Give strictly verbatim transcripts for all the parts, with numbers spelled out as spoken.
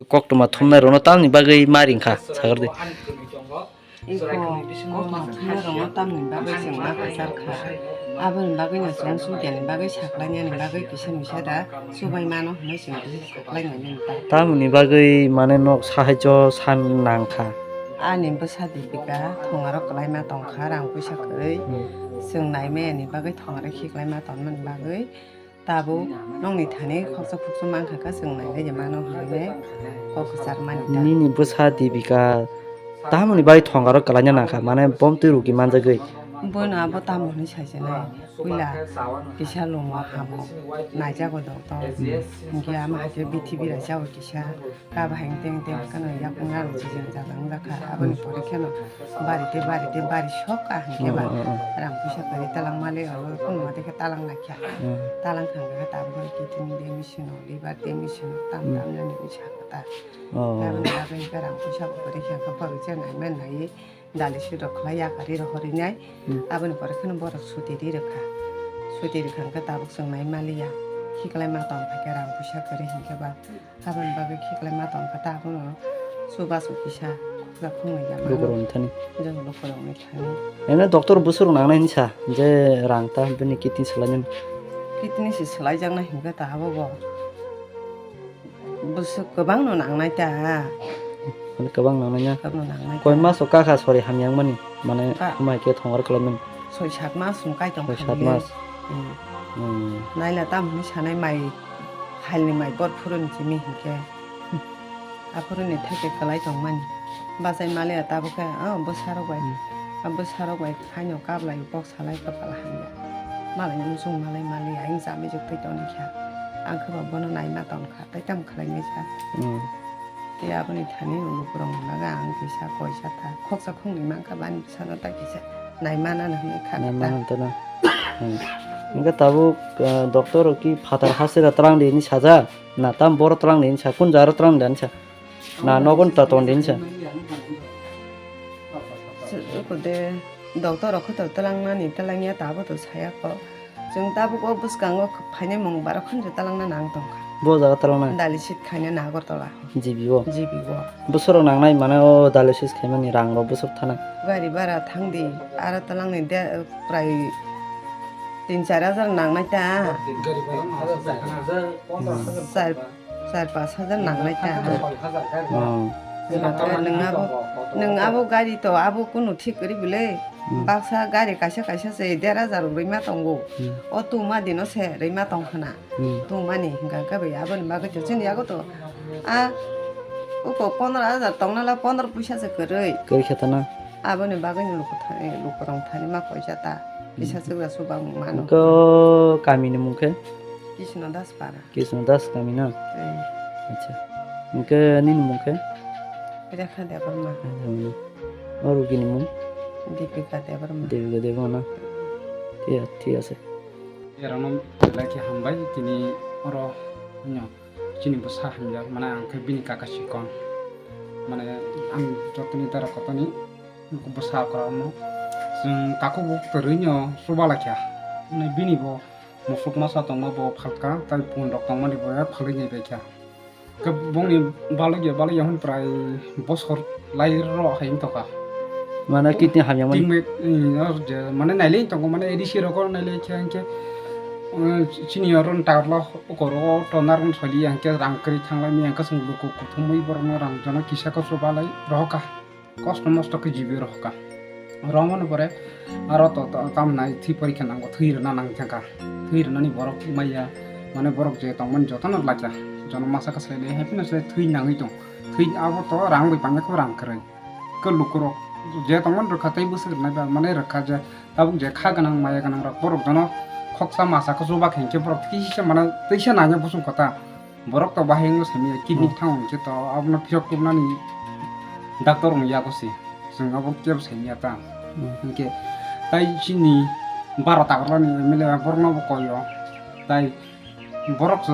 Koktwma thumnai rokno tamni bagwi ma ring kha, sagar di. Iko koktwma thumnai rokno tamni bagwi chwng ma kwchar kha. Aboni bagwi no chwng chudiani bagwi saklainani bagwi kisa misa da chubai mano hwnwi chwng kisa saklainani ta. Tamoni bagwi mane nok sahaijo san nang kha. Ani bwsa Dipika thongaro kwlaima tong kha rang puisa kwrwi. Hmm. Chwng nai maya ni bagwi thongaro khiklaima tongmani bagwi. Tabuk nokni thani khoksa khuksa mankha kha, chwng nailai de mano hinwi kok kwchar mani ta. Nini bwsa Dipika tamoni bai thongaro kwlaina nangkha, mane bomtwi rugi manjagwi. Bono abo tamo hinwi saijaknai, puila kisa lumo hamo naijago doctor, hinkhe ama haikhe bithibi raijago kisa. Kha bahai teng teng kheno yakung rang chijing jajak wngjakha. Aboni pore kheno bari tei bari tei bari sok ka hinkhe ba. Mm, mm, mm. Rang puisa kwrwi talang mali oro kheno mate khe talang laikha. Mm. Talang thang khe tabuk khe kidney damage hino, liver damage hino, tam Mm. tam jani wngwi sakha ta. Oh. Aboni bagwi hinkhe rang puisa bo kwrwi khe khe borok je nai man nai. Dali sui rok khlai ya kari rok hori nai. Hmm. Aboni pore kheno borok suti ri rwkha. Suti rwkha hwnkhe tabuk chwng nai maliya. Khiklai ma tong kha khe rang puisa kwrwi hinkhe ba. Aboni bagwi khiklai ma tong kha ta abono chubachu kisa khukjak khungnwi ya mano. Lukurokni thani. Jeng lukurokni thani. Ene doctor bwswk nangnai hinsa je rang ta bini kidney swlainani. Kidney se swlaijaknai hinkhe ta abo bo. Bwswk kwbangno nangnai ta. Mane kwbang nangnai na? Kwbangno nangnai ta. Koi maso kakha sori hamyang mani? Mane Ka- hamai khe thongar kwlai mani? Soi sat mas chwng kai tong Soi sat kha mas? Hmm. Hmm. Naila tam hwnwi sanai mai, halni mai bor phuruni simi hinkhe. Aphuruni theke kwlai tong mani. Bachai maliya tabuk khe, oh, bwsarok bai. Hmm. A bwsarok bai haino kablai bok salai kwpal hamya. Malai mung chwng malai maliya, ayang chamijwk twi tongni kha. Ang khe ba bono naima tong kha. Tai tamo khlainai sa. Hmm. Tei aboni thani lukurokni bagwi ang kisa koisa ta khoksa khoknwi mankha, bani bwsano ta kisa naimana hwnwi kha Naimana ta. Hwnwi ta na. Hmm. Hwnkhe tabuk, ah, doctor rok ki phatar hasteo twlang di hinwi sajak? Na tam boro twlang di hinwi sa? Kun jaga twlang di hinwi sa? Na nogo ta ton di hinwi sa? Eko de doctor rok khe to twlangnani twlangya ta abo to saya kho. Chwng tabuk o bwskango phainai mung barok khan se talangna nang tongkha. Bo jaga talangna? Dialysis khaina na Agartala. G B o? G B o. Bwswk rok nangnai mane o dialysis khaimani rang rok bwswk thana? Gari bhara thang di, aro talangni de, prai tin char hajar nangnai ta. Gari bhara no aswk jai khana. Char, char pash hajar nangnai ta. Oh. Nwng abo, nwng abo gari to abo kunu thik kwrwi bwle. Hmm. Baksa gari kaisa kaisa se der hajar rwima tongo. Hmm. O tuma dino se rwima tong khna. Hmm. Tungmani hingka khe bai aboni bagwi to chini yago to a uko pondro hajar tongnala pondro puisa se kwrwi. Kwrwi khe tana. Aboni bagwi ni luku thani, lukurok thani ma koisa ta. Hmm. Kisa chwla chuba mano. Ko kami ni mung khe? Kishno Das para. Kishno Das kami na? Hmm. Acha. Hingke nini mung khe? Rekha Debbarma. Hmm. O rugi ni mung? Dipika Debbarma. Dipika Debbarma na? Thik, thik ase. Erano belai khe hambai tini oro no chini bwsa hamya mane ang khe bini kaka sikon mane ang jotoni dara kotoni bwsa kwrwngno chwng takhuk bo kwrwino chuba laikha mane bini bo musuk masa tongma bo phalka tai pun rok tongmani bo phalwi nai baikha. Khe bongni balokya, balokya hwn prai bosor lai rw hai wng tongkha. Mane kidney hamya mani? Teammate, eh, or je, mane nailai tongo, mane A D C rogo nailai khe hwnkhe, eh, chini oro taklo ukoro tonar wng sali hwnkhe rang kwrwi thanglai maya hwnkhe chwng luku kuthumwi borokno rang jono kisa koso balai rohorkha. Kosto mosto khe G B o rohorkha. Romoni pore aro to, to, tamnai thwi porikha nango, thwi rwna nang thangkha. Thwi rwnani borok maya, mane borok je tongmani jotono lakha. Jono masa kwsai le happiness le thwi nangwi tong. Thwi abo to rang bai pangya kho rang kwrwi. Khe lukurok je tongmani rwkha tei bwswk rwnai ba mane rwkha je tabuk je kha gwnang maya gwnang rok borok jono khoksa masa khe chuba khe hinkhe borok kisa mane teisa nangya bosong kota. Borok to bahai wngwi simi ya, kidney Hmm. thang hwnkhe to abono phiyok tubnani doctor wng yago se. Chwng abo kebo simi ya ta. Hmm. Hinkhe tai chini baro takarlani M L A borokno bo koi o. Tai borok se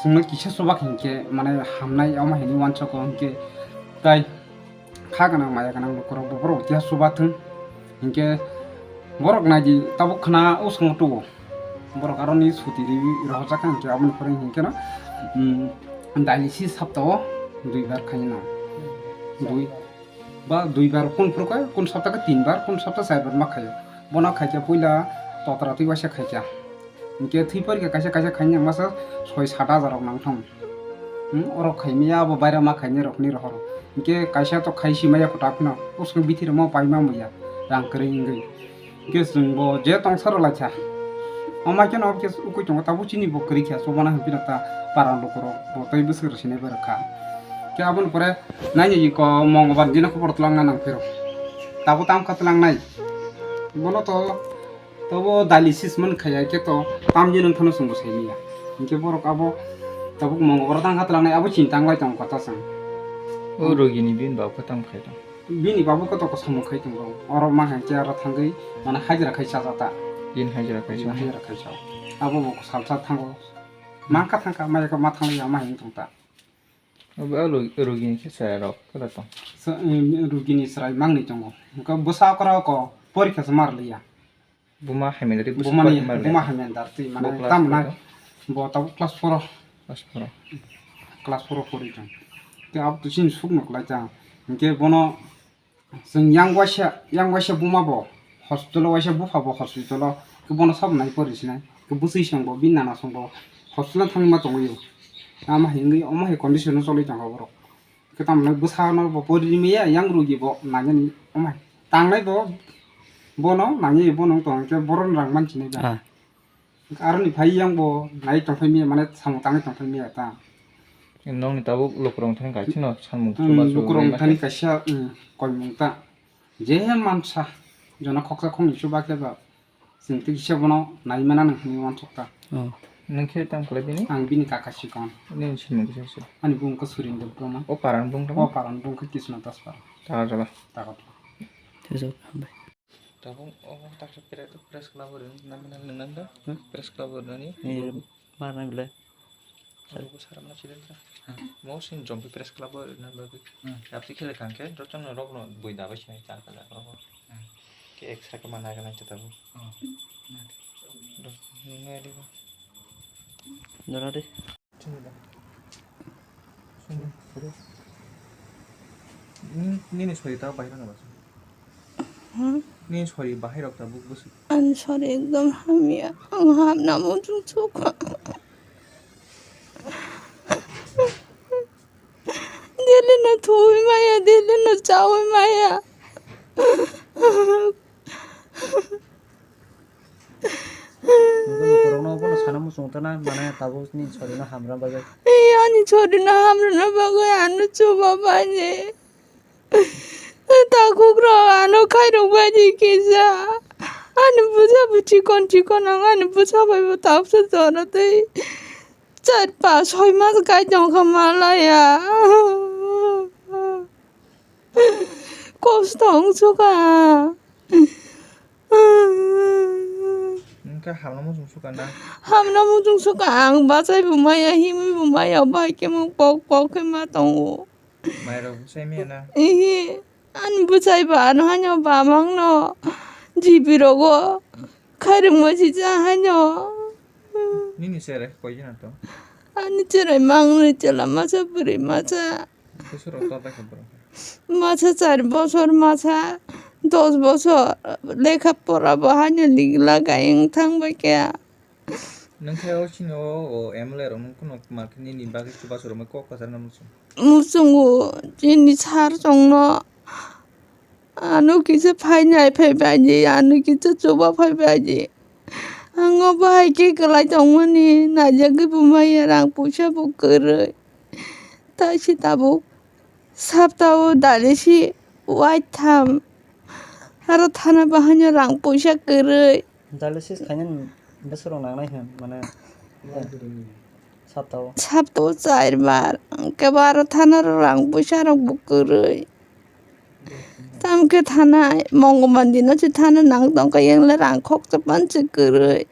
chwngno kisa chuba khe hinkhe mane hamnai omo hinwi uansukgo hinkhe tai kha gwnang maya gwnang lukurok bo borok tiya chuba thung. Hinkhe borok naidi tabuk khna usung tuo. Borok aroni suti riwi rohorjak kha hinkhe aboni pore hinkhe no, um, dialysis haptao Duibar khaina. Dui ba duibar kun phuru khe, kun sapta khe tinbar, kun sapta chaibar ma khaio. Bono khaikha puila totra twi waisa khaikha. Hinkhe thwi porikha kaisa kaisa khaina masa soi sat hajar rok nangthong. Hmm, orok khaimaya abo baira ma khainai rokni rohor. Hinkhe kaisa to khai simaya kwtak phano, bwswk bithi rokma paima muya, rang kwrwi wngwi. Hinkhe chwngbo je tongsa rwlaikha. Omo khe no khe ukui tongo, tabuk chini bo kwrwi kha, chubana hinphino ta para lukurok bo tei bwswk rwsinai bai rwkha. Khe aboni pore naini ko Mongolbar dino khobor twlangna nangphiro. Tabuk tamkha twlangnai. Bono to Tobo dialysis man khaya khe to tamjani wngthano chwngbo saimanya. Hinkhe borok abo tabuk Mongolbar tangkha twlangnai abo chini tanglai tongo kotha chwng. O rogini bini babo khe tamo khai tong? Bini babo khe to kosamung khai tongo. Oro ma hai khe aro thangwi mane hajra khai chajata. Bini hajra khai Bini chajata. Hajra khai chao. Abo bo salsa thango. Mangkha thangkha maya khe ma thanglai ya ma hai wng tongta. Obo o lo-, rogini khe chwrairok kwla tong? Sa-, em, rogini chwrai mangni tongo. Hwnkhe bwsa okra oko porikha se mar liya. Buma hamya dari bwsa Bumani, porikha mar liya. Buma hamya dar twi mane Bo class tam nai. Four o? Bo tabuk class four o. Class four o. Class four o pori tong. Te abo to chini suk nuk lai ta. Hwnkhe bono Chwng yang waisa, yang waisa buma bo hospital o waisa bupha bo hospital o khe bono sabo nai pori sinai khe bwswi song bo bini nana song bo hospital o thangwi ma tongwi o. Ama hai wngwi omo hai condition o choli tongkha borok. Khe tamo nai bwsa no bo pori rimaya yang rugi bo nangani omo hai tangnai bo bono nangwi bono wng tong khe boron rang mansinai ba. Ah. Aroni phai yang bo nai tongphai miya, mane samung tangwi tongphai miya ta. Nokni tabuk lukurok thani kaisa no samung Hmm, chubachu lukurok wngwi thani masa. Kaisa, hmm, koimung ta. Je mansa, jona khoksa khoknwi chuba khe ba, chwng tei kisa bono nai mana nang hinwi wansuk ta. Oh. Nung khe tamo khlai bini? Ang bini kaka sikon. Nini sinimung kisa se? Ani bumung khe Surendra Brahma. O paran bung tamo? O paran bung khe Krishna Das Para. Tara jala. Tagot. Thesok, hambai. Tabuk o taksa press, press club o ring nang nang nang do. Hmm? Press club o nani. Ni mar nang le. Tabuk sara mana chile ta. Hmm. Mo sin jompi press club o ring nang do. Hmm. Yapti khele kangke joto no rok no bui da bai sinai char kala rok. Hmm. Ke extra ke mana ga nang tabuk. Hmm. Do nungai de. Dona de. Nini sori ta bahai rok na basa? Hmm? Nini sori bahai rok ta buk bwswk? Ani sori ekdom hamya. Ang hamna muchung sukha. Daily no thuwi maya, daily no chawi maya. Nokni borokno obono sana muchung tana, mane tabuk ni sorino hamrwna bagwi. Ee, ani sorino hamrwna bagwi ano chuba baini. Takhuk rok ano khairok baini kisa. Ani bwsa bo chikon chikon, ang ani bwsa bai bo tabuksa jora tei char pas soi mas gai tongkha malaya. Kosto wng sukha. Wngkha hamno muchung sukha na? Hamno muchung sukha, ang bachai bo maya, himwi bo maya, bai khe mung pok pok khe ma tongo. Mairok bwsai maya na? Ihi, ani bwsai ba ano haino bamang no, jibi rogo, khairok ma sija haino. Nini cherai koi jana to? Ani cherai mangni chela masa bwrwi masa. Bwswk rok to bai kha borok? Masa char bosor, masa dos bosor, lekha pora bo haino ligla gayeng thang bai kha. Nung khe o chini o, o M L A rok nung kuno ma khe nini bagwi chubachu rwmai kok kwchar na muchung? Muchungo chini sar chongno. Ano kisa phainai phai baidi, ano kisa chuba phai baidi. Ang o bahai khe kwlai tongmani, naijagwi bo maya, rang puisa bo kwrwi. Tai se tabuk saptao dialysis waitham. Aro thana bahaino rang puisa kwrwi. Dialysis khainani bwswk rok nangnai hwn, mane, saptao? Saptao char bar. Hwnkhe bo aro thana rok rang puisa rok bo kwrwi. Tamkhe thana, Mongolbar dino se thana nang tongkha, yang le rang khoksa panse kwrwi.